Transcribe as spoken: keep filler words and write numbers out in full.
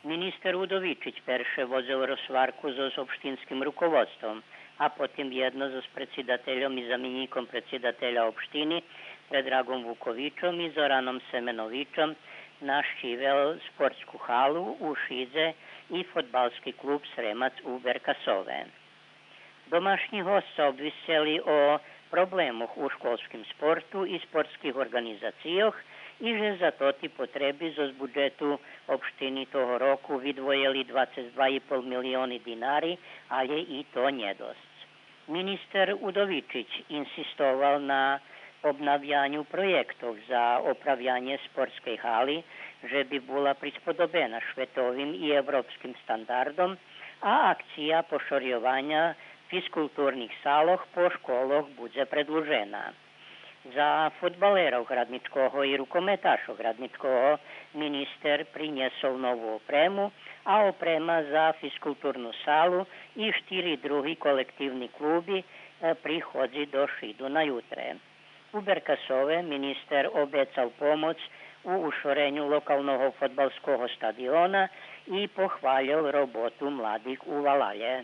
Министер Удовичич перше водзел розгварку зоз општинским руководством, а потим єдно зоз предсидательом и замєнїком предсидателя општини Предрагом Вуковичом и Зораном Семеновичом нащивел спортску халу у Шидзе и фодбалски клуб Сремац у Беркасове. Домашнї госца обвисцели о проблемох у школским спорту и спортских орґанизацийох и же за тоти потреби зоз буджету општини того року видвоєли двацец два и пол милиони динари, алє и то нєдосц. Министер Удовичич инсистовал на обнавяню проєктох за оправянє спортскей гали, же би була присподобена шветовим и европским стандардом, а акция пошорйованя физкултурних салох по школох будзе предлужена. За фодбалерох Градничкого и рукометашох Градничкого министер принєсол нову опрему, а опрема за физкултурну салу и штири други колективни клуби, е, приходзи до Шиду на ютре. У Беркасове министер обецал помоц у ушореню локалного фодбалского стадиона и похвалєл роботу младих у валалє.